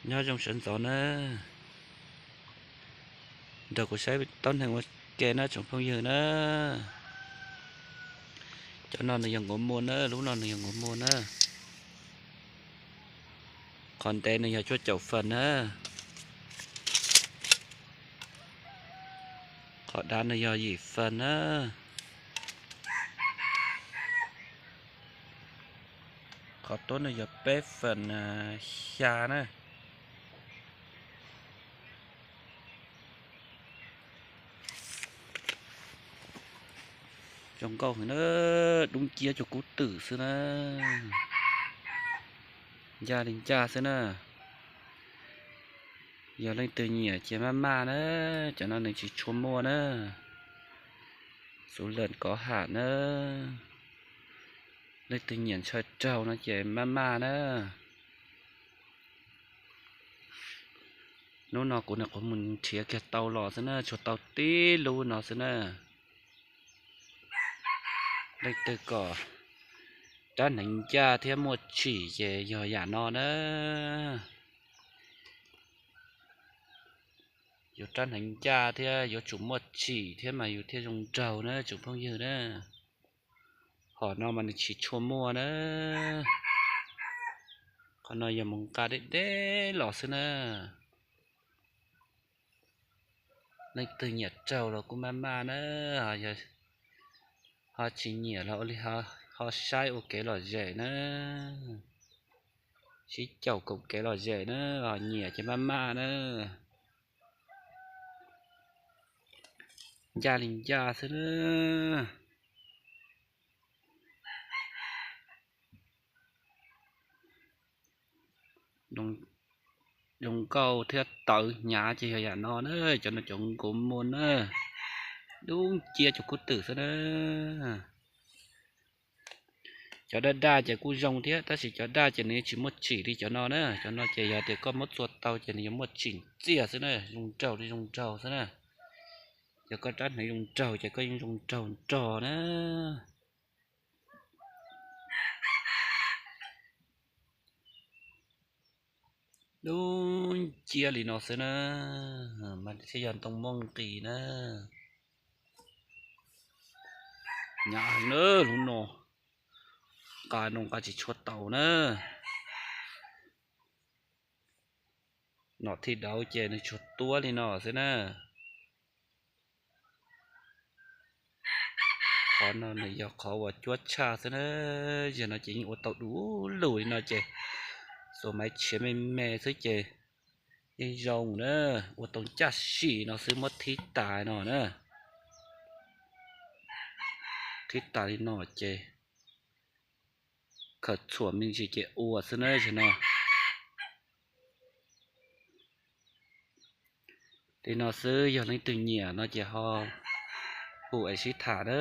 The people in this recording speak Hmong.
Nyob zoo sawv ntxov na, nrog kuv saib taub hneev ua ke na tsoom phooj ywg na. Cov no nws yog nquav muas na, lub no nws yog nquav muas na. Qhov ntev nws yog cuaj caum fees na. Qhov dav nws yog yim fees na. Qhov tuab nws yog peb fees xya na. Zoo nkauj heev na, dub nciab cuag kub twm xwb na. Ncaj li ncaj xwb na. Yog leej twg nyiam ces maj maj na, cov no nws tsis tshua muaj na. Số lượng có hạn na. Leej twg nyiam ntshaw raug no ces maj maj na. Hnub no kuv nyuam qhuav mus nrhiav kiag tau los xwb na, tshuav tau tib lub no xwb na. Leej twg kom rab hneev ncaj thiab muaj tsim ces yog yam no na. Yuav rab hneev ncaj thiab yuav tsum muaj tsim thiab mas yus thiaj zoo nraug na tsoom phooj ywg na. Hom no mas nws tsis tshua muaj na. Qhov no yog mus nqa deb deb los xwb na. Leej twg nyiam raug los kuj maj maj na, ho tsis nyiam los ua li ho saib ua kev lom zem na. Sib caum koom kev lom zem na, ho nyiam ces maj maj na. Ncaj li ncaj xwb na. Zoo nkauj thiab tawv hnyav ces yog yam no na, cov no cov nquav muas na, dub nciab cuag kub twm xwb na. Cov daj daj ces kuj zoo thiab, tab sis cov daj ces nws tsis muaj tsim li cov no na. Cov no ces yog tias koj muab txua tau ces nws yuav muaj tsim txiaj xwb na, zoo nraug li zoo nraug xwb na. Yog koj rab hneev zoo nraug ces koj yeej zoo nraug nrog na. Dub nciab li no xwb na, mas thiaj yog ntoo muaj nqis na. Hnyav heev na, lub no nqa no nqa tsis tshua tau na. Nom thij dauv ces nws tsuas tuab li no xwb na. Qhov no nws yog qhov uas cuab tshaj xwb na, yog no ces yeej ua tau du lug li no ces xuas maiv tshiav me me xwb ces yeej zoo na, ua tau ncaj sim no xwb muab thib tas no na. Thib tas li no ces khaws txhuam me ntsis ces ua xwb na yog no. Li no xwb yog leej twg nyiam no ces ho hu es sib tham na.